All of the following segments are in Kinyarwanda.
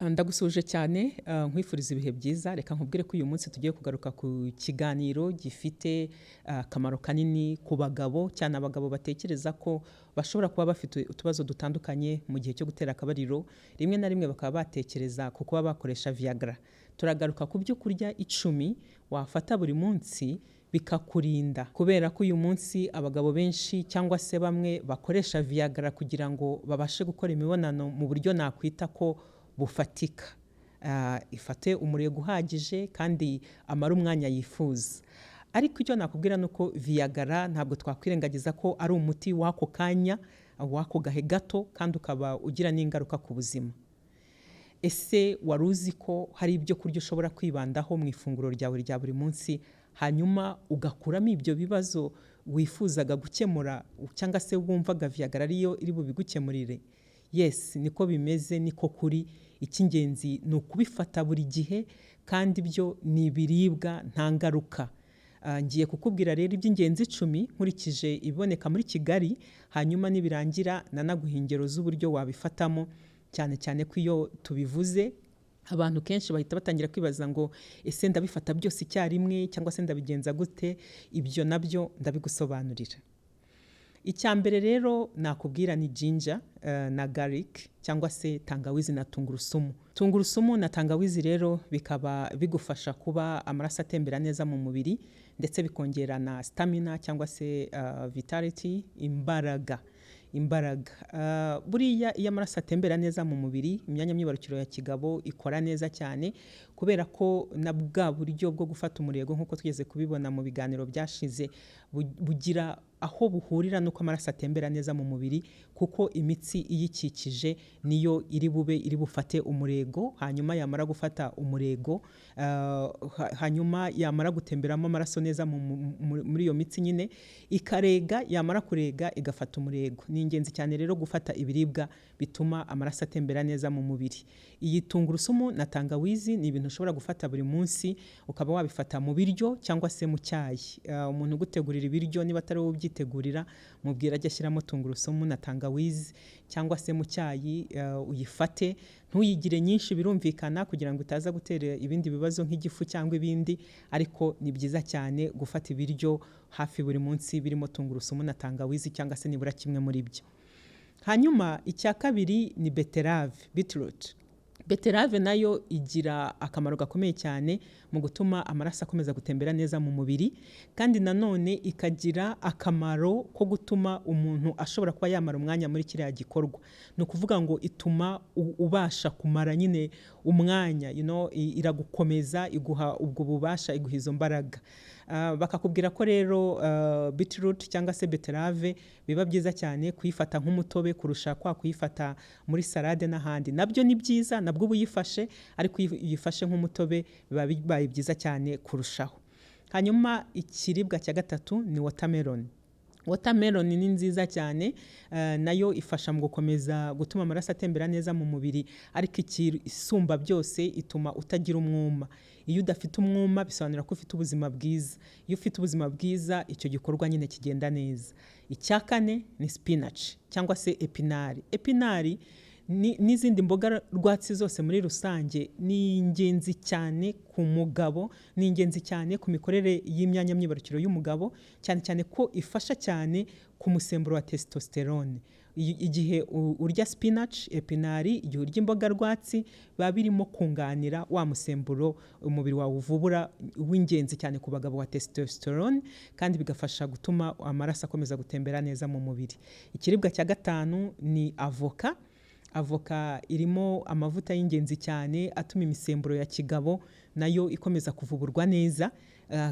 Ndagusuhuje cyane, nkwifuriza ibihe byiza. Reka nkubwire ko uyu munsi tugiye kugaruka ku kiganiro gifite akamaro kanini ku bagabo, cyane abagabo batekereza ko bashobora kuba bafite utubazo dutandukanye mu gihe cyo gutera akabariro, rimwe na rimwe bakaba batekereza ku kuba bakoresha Viagra. Turagaruka ku byo kurya 10 wafata buri munsi bikakurinda, kubera ko uyu munsi abagabo benshi cyangwa se bamwe bakoresha Viagra kugira ngo babashe gukora imibonano mu buryo nakwita ko bufatika, ifate umurego uhagije kandi amara umwanya yifuza. Ariko icyo nakubwira ni uko Viagra ntabwo twakwirengagiza ko ari umuti w'ako kanya, w'ako gahe gato, kandi ukaba ugira n'ingaruka ku buzima. Ese wari uzi ko hari ibyo kurya ushobora kwibandaho mu ifunguro ryawe rya buri munsi, hanyuma ugakuramo ibyo bibazo wifuzaga gukemura cyangwa se wumvaga Viagra ariyo iri bubigukemurire? Yes, niko bimeze, niko kuri. Icy'ingenzi ni ukubifata buri gihe, kandi byo ni ibiribwa nta ngaruka. Ngiye kukubwira rero iby'ingenzi 10 nkurikije ibiboneka muri Kigali, hanyuma nibirangira nanaguha ingero z'uburyo wabifatamo, cyane cyane ko iyo tubivuze abantu kenshi bahita batangira kwibaza ngo ese ndabifata byose icyarimwe cyangwa se ndabigenza gute? Ibyo nabyo ndabigusobanurira. Icya mbere rero nakubwira ni ginger na garlic cyangwa se tangawizi na tungurusumu. Tungurusumu na tangawizi rero bikaba bigufasha kuba amaraso atembera neza mu mubiri, ndetse bikongera na stamina cyangwa se vitality, imbaraga. Imbaraga. Buriya iyo amaraso atembera neza mu mubiri, imyanya myibarukiro ya kigabo ikora neza cyane, kubera ko na bwa buryo bwo gufata umurego nk'uko twigeze kubibona mu biganiro byashize, bugira aho buhurira n'uko amaraso atembera neza mu mubiri, kuko imitsi iyikikije niyo iri bube iri bufate umurego, hanyuma yamara gufata umurego, hanyuma yamara gutemberamo amaraso neza muri iyo mitsi nyine ikarega, yamara kurega igafata umurego. Ni ingenzi cyane rero gufata ibiribwa bituma amaraso atembera neza mu mubiri. Iyi tungurusumu na tangawizi ni ibintu ushobora gufata buri munsi, ukaba wabifata mu biryo cyangwa se mu cyayi. Umuntu ugutegurira ibiryo niba atari wowe ubyitegurira, mubwira ajye ashyiramo tungurusumu na tangawizi cyangwa se mu cyayi, uyifate, ntuyigire nyinshi birumvikana kugira ngo utaza gutera ibindi bibazo nk'igifu cyangwa ibindi, ariko ni byiza cyane gufata ibiryo hafi buri munsi birimo tungurusumu na tangawizi cyangwa se nibura kimwe muri byo. Hanyuma icya kabiri ni beterave, beetroot. Beterave nayo igira akamaro gakomeye cyane mu gutuma amaraso akomeza gutembera neza mu mubiri, kandi nanone ikagira akamaro ko gutuma umuntu ashobora kuba yamara umwanya muri kiriya gikorwa. Ni ukuvuga ngo ituma ubasha kumara nyine umwanya, iragukomeza, iguha ubwo bubasha, iguha izo mbaraga. Bakakubwira ko rero beetroot cyangwa se beterave biba byiza cyane kuyifata nk'umutobe kurusha kwa kuyifata muri salade n'ahandi. Nabyo ni byiza, nabwo uba uyifashe, ariko iyo uyifashe nk'umutobe biba bibaye byiza cyane kurushaho. Hanyuma ikiribwa cya gatatu ni watermelon. Watermelon ni nziza cyane, nayo ifasha mu gukomeza gutuma amaraso atembera neza mu mubiri, ariko ikisumba byose ituma utagira umwuma. Iyo udafite umwuma bisobanura ko ufite ubuzima bwiza. Iyo ufite ubuzima bwiza icyo gikorwa nyine kigenda neza. Icya kane ni spinach cyangwa se epinari. Epinari n'izindi mboga rwatsi zose muri rusange ni ingenzi cyane ku mugabo, ni ingenzi cyane ku mikorere y'imyanya myibarukiro y'umugabo, cyane cyane ko ifasha cyane ku musemburo wa testosterone. Igihe urya spinach, epinari, igihe urya imboga rwatsi, biba birimo kunganira wa musemburo umubiri wawe uvubura w'ingenzi cyane ku bagabo wa testosterone, kandi bigafasha gutuma amaraso akomeza gutembera neza mu mubiri. Ikiribwa cya gatanu ni avoka. Avoka irimo amavuta y'ingenzi cyane atuma imisemburo ya kigabo nayo ikomeza kuvuburwa neza,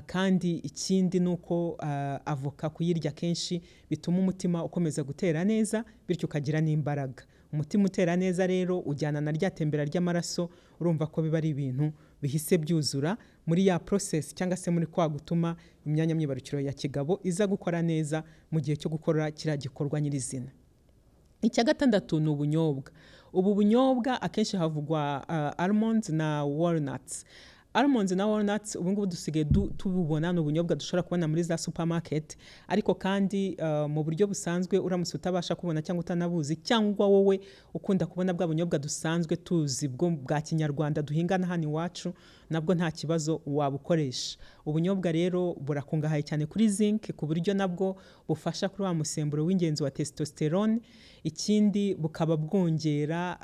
kandi ikindi ni uko avoka kuyirya kenshi bituma umutima ukomeza gutera neza, bityo ukagira n'imbaraga. Umutima utera neza rero ujyana na rya tembera ry'amaraso, urumva ko biba ari ibintu bihise byuzura muri ya process cyangwa se muri kwa gutuma imyanya myibarukiro ya kigabo iza gukora neza mu gihe cyo gukora kiriya gikorwa nyirizina. Icya gatandatu ni ubunyobwa. Ubu bunyobwa akenshi havugwa almonds na walnuts. Almonds na walnuts ubu ngubu dusigaye tububona, ni ubunyobwa dushobora kubona muri za supermarket, ariko kandi mu buryo busanzwe uramutse utabasha kubona cyangwa utanabuzi, cyangwa wowe ukunda kubona bwa bunyobwa dusanzwe tuzi bwo bwa kinyarwanda duhinga na hano iwacu, nabwo nta kibazo wabukoresha. Ubunyobwa rero burakungahaye cyane kuri zinc, ku buryo nabwo bufasha kuri wa musemburo w'ingenzi wa testosterone. Ikindi bukaba bwongera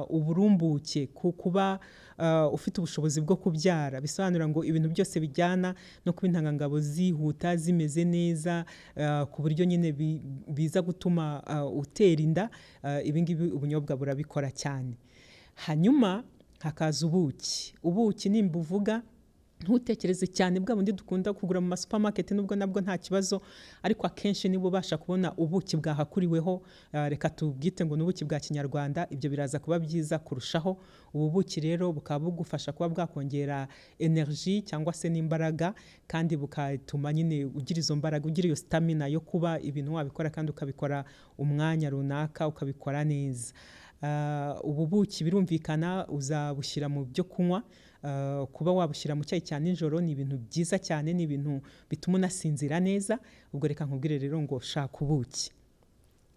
uburumbuke, ku kuba ufite ubushobozi bwo kubyara, bisobanura ngo ibintu byose bijyana no kuba intangangabo zihuta zimeze neza, ku buryo nyine biza gutuma utera inda. Ibi ngibi ubunyobwa burabikora cyane. Hanyuma hakaza ubuki. Ubuki nimba uvuga ntutekereze cyane bwa bundi dukunda kugura mu ma supermarket, nubwo nabwo nta kibazo, ariko akenshi niba ubasha kubona ubuki bwahakuriweho, reka tubwite ngo ni ubuki bwa kinyarwanda, ibyo biraza kuba byiza kurushaho. Ubu buki rero bukaba bugufasha kuba bwakongera energy cyangwa se n'imbaraga, kandi bukatuma nyine ugira izo mbaraga, ugira iyo stamina yo kuba ibintu wabikora kandi ukabikora umwanya runaka, ukabikora neza. Ubu buki birumvikana uzabushyira mu byo kunywa. Kuba wabushyira mu cyayi cya nijoro ni ibintu byiza cyane, ni ibintu bituma unasinzira neza. Ubwo reka nkubwire rero ngo shaka ubuki.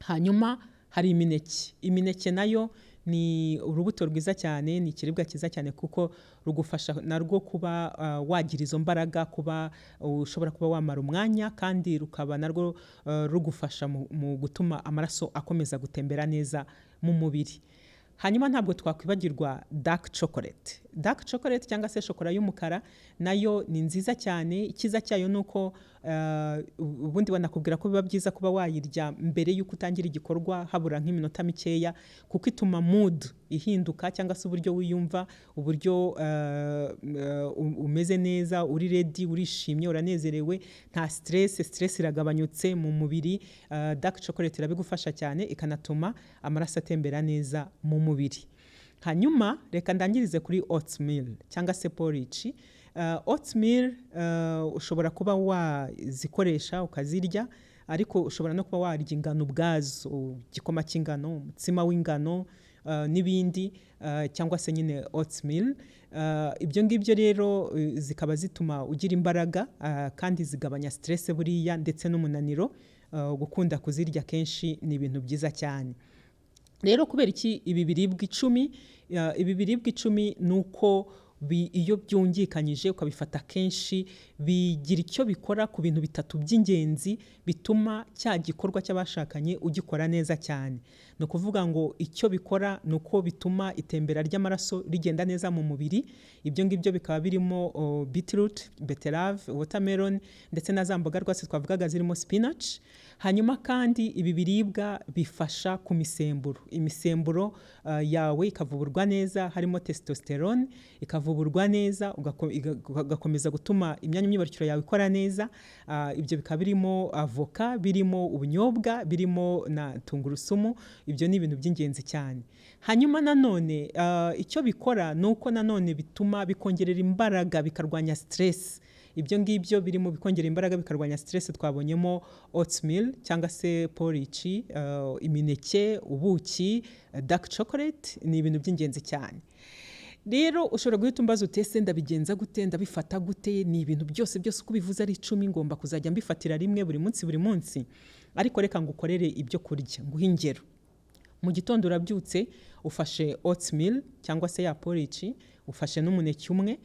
Hanyuma hari imineke. Imineke nayo ni urubuto rwiza cyane, ni ikiribwa cyiza cyane, kuko rugufasha narwo kuba wagira izo mbaraga, kuba ushobora kuba wamara umwanya, kandi rukaba narwo rugufasha mu gutuma amaraso akomeza gutembera neza mu mubiri. Hanyuma ntabwo twakwibagirwa dark chocolate. Dark chocolate cyangwa se shokora y'umukara nayo ni nziza cyane. Icyiza cyayo ni uko ubundi banakubwira ko biba byiza kuba wayirya mbere y'uko utangira igikorwa, habura nk'iminota mikeya, kuko ituma mood ihinduka, cyangwa se uburyo wiyumva, uburyo umeze neza, uri ready, urishimye, uranezerewe, nta stress, stress iragabanyutse mu mubiri. Dark chocolate irabigufasha cyane, ikanatuma amaraso atembera neza mu mubiri. Hanyuma reka ndangirize kuri oatmeal cyangwa se porridge. Oatmeal ushobora kuba wazikoresha ukazirya, ariko ushobora no kuba warya ingano ubwazo, igikoma cy'ingano, umutsima w'ingano, n'ibindi, cyangwa se nyine oatmeal. Ibyo ngibyo rero zikaba zituma ugira imbaraga, kandi zigabanya stress buriya ndetse n'umunaniro. Gukunda kuzirya kenshi ni ibintu byiza cyane. Rero kubera iki ibi biribwa 10? Ibi biribwa 10 ni uko iyo byungikanyije ukabifata kenshi, bigira icyo bikora ku bintu bitatu by'ingenzi bituma cya gikorwa cy'abashakanye ugikora neza cyane. Ni ukuvuga ngo icyo bikora ni uko bituma itembera ry'amaraso rigenda neza mu mubiri. Ibyo ngibyo bikaba birimo beetroot, beterave, watermelon ndetse na za mboga rwatsi twavugaga zirimo spinach. Hanyuma kandi ibi biribwa bifasha ku misemburo, imisemburo yawe ikavuburwa neza, harimo testosterone ikavuburwa neza, ugakomeza gutuma imyanya myibarukiro yawe ikora neza. Ibyo bikaba birimo avoka, birimo ubunyobwa, birimo na tungurusumu. Ibyo ni ibintu by'ingenzi cyane. Hanyuma nanone icyo bikora ni uko nanone bituma bikongerera imbaraga, bikarwanya stress. Ibyo ngibyo biri mu bikongera imbaraga bikarwanya stress, twabonyemo oatmeal cyangwa se porridge, imineke, ubuki, dark chocolate, ni ibintu by'ingenzi cyane. Rero ushobora guhita umbaza uti: "Ese ndabigenza gute? Ndabifata gute? Ni ibintu byose byose uko ubivuze ari 10, ngomba kuzajya mbifatira rimwe buri munsi buri munsi?" Ariko reka ngukorere ibyo kurya, nguhe ingero. Mu gitondo urabyutse, ufashe oatmeal cyangwa se ya porridge, ufashe n'umuneke umwe.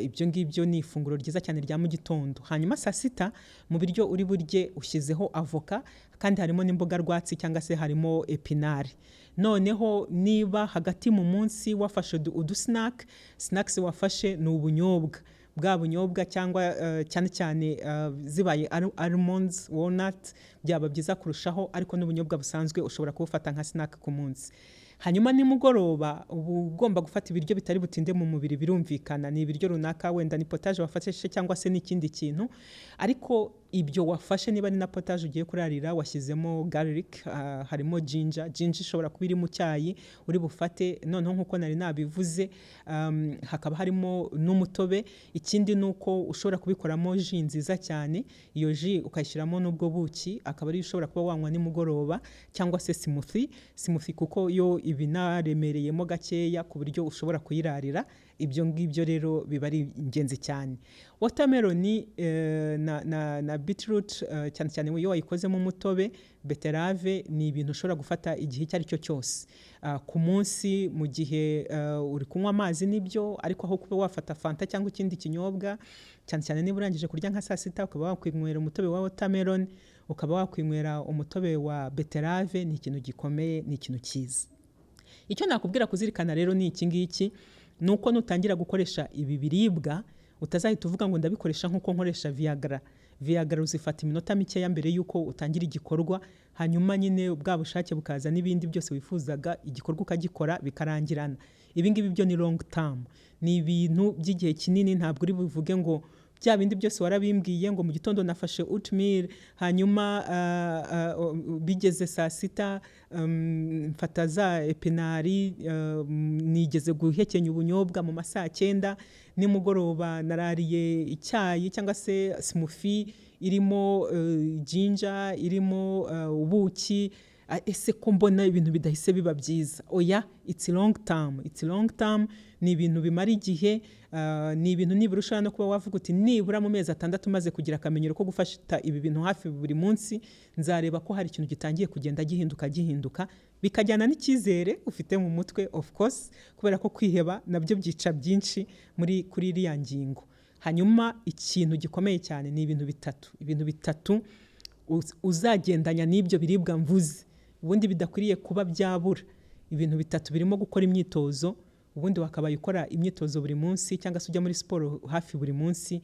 Ibyo ngibyo ni ifunguro ryiza cyane rya mu gitondo. Hanyuma saa sita mu biryo uri burye ushyizeho avoka, kandi harimo n'imboga rwatsi cyangwa se harimo épinards. Noneho niba hagati mu munsi wafashe udu snack, snacks wafashe ni ubunyobwa, bwa bunyobwa cyangwa cyane cyane zibaye almonds, walnut, byaba byiza kurushaho, ariko n'ubunyobwa busanzwe ushobora kubufata nka snack ku munsi. Hanyuma nimugoroba uba ugomba gufata ibiryo bitari butinde mu mubiri, birumvikana ni ibiryo runaka, wenda ni potage wafashe cyangwa se n'ikindi kintu, ariko Ibyo wafashe, niba ari na potage ugiye kurarira, washyizemo garlic, harimo ginger. Ginger ishobora kuba iri mu cyayi uri bufate. Noneho nk'uko nari nabivuze, hakaba harimo n'umutobe. Ikindi ni uko ushobora kubikoramo jus nziza cyane. Iyo jus ukayishyiramo n'ubwo buki, akaba ariyo ushobora kuba wanywa nimugoroba, cyangwa se smoothie. Smoothie kuko yo ibinaremereyemo gakeya ku buryo ushobora kuyirarira. Ibyo ngibyo rero biba ari ingenzi cyane. Watermelon na beetroot, cyane cyane iyo wayikozemo umutobe, beterave, ni ibintu ushobora gufata igihe icyo ari cyo cyose ku munsi, mu gihe uri kunywa amazi nibyo, ariko aho kuba wafata Fanta cyangwa ikindi kinyobwa, cyane cyane niba urangije kurya nka saa sita, ukaba wakwinywera umutobe wa watermelon, ukaba wakwinywera umutobe wa beterave, ni ikintu gikomeye, ni ikintu cyiza. Icyo nakubwira kuzirikana rero ni iki ngiki: ni uko nutangira gukoresha ibi biribwa, utazahita uvuga ngo ndabikoresha nk'uko nkoresha Viagra. Viagra uzifata iminota mikeya mbere y'uko utangira igikorwa, hanyuma nyine bwa bushake bukaza n'ibindi byose wifuzaga, igikorwa ukagikora bikarangirana. Ibi ngibi byo ni long term, ni ibintu by'igihe kinini. Ntabwo uri buvuge ngo bya bindi byose warabimbwiye, ngo mu gitondo nafashe oatmeal, hanyuma bigeze saa sita mfata za épinards, nigeze guhekenya ubunyobwa mu ma saa cyenda, nimugoroba narariye icyayi cyangwa se smoothie irimo ginger, irimo ubuki. Ese ko mbona ibintu bidahise biba byiza? Oya, it's long term, it's long term. Ni ibintu bimara igihe, ni ibintu nibura ushobora no kuba wavuga uti nibura mu mezi 6 umaze kugira akamenyero ko gufata ibi bintu hafi buri munsi, nzareba ko hari ikintu gitangiye kugenda gihinduka gihinduka, bikajyana n'icyizere ufite mu mutwe, of course, kubera ko kwiheba nabyo byica byinshi muri kuri iriya ngingo. Hanyuma ikintu gikomeye cyane ni ibintu bitatu, ibintu bitatu uzagendanya n'ibyo biribwa mvuze, ubundi bidakwiriye kuba byabura. Ibintu bitatu birimo gukora imyitozo. Ubundi wakabaye ukora imyitozo buri munsi, cyangwa se ujya muri siporo hafi buri munsi,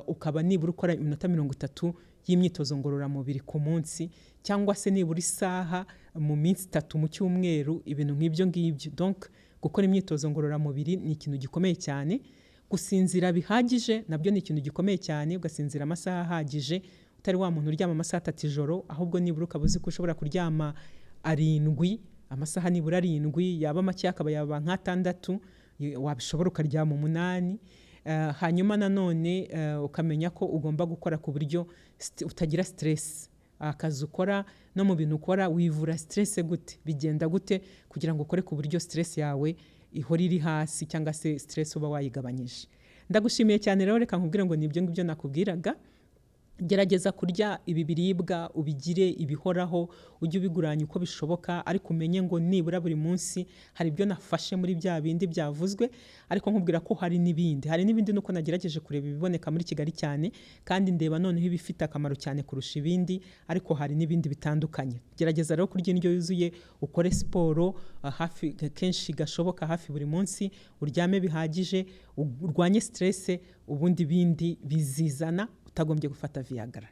ukaba nibura ukora iminota 30 y'imyitozo ngororamubiri ku munsi, cyangwa se nibura isaha mu minsi 3 mu cyumweru, ibintu nk'ibyo ngibyo. Donc gukora imyitozo ngororamubiri ni ikintu gikomeye cyane. Gusinzira bihagije nabyo ni ikintu gikomeye cyane, ugasinzira amasaha ahagije, utari wa muntu uryama amasaha 3 ijoro, ahubwo nibura ukaba uzi ko ushobora kuryama 7, amasaha nibura 7, yaba make akaba yaba nk'atandatu, wabishobora ukaryama 8. Hanyuma nanone ukamenya ko ugomba gukora ku buryo utagira stress. Akazi ukora no mu bintu ukora, wivura stress gute? Bigenda gute kugira ngo ukore ku buryo stress yawe ihora iri hasi, cyangwa se stress uba wayigabanyije? Ndagushimiye cyane rero. Reka nkubwire ngo ni ibyo ngibyo nakubwiraga. Gerageza kurya ibi biribwa, ubigire ibihoraho, ujye ubiguranya uko bishoboka, ariko umenye ngo nibura buri munsi hari ibyo nafashe muri bya bindi byavuzwe. Ariko nkubwira ko hari n'ibindi, hari n'ibindi, nuko nagerageje kureba ibiboneka muri Kigali cyane, kandi ndeba noneho ibifite akamaro cyane kurusha ibindi, ariko hari n'ibindi bitandukanye. Gerageza rero kurya indyo yuzuye, ukore siporo hafi kenshi gashoboka, hafi buri munsi, uryame bihagije, urwanye stress, ubundi bindi bizizana utagombye gufata Viagra.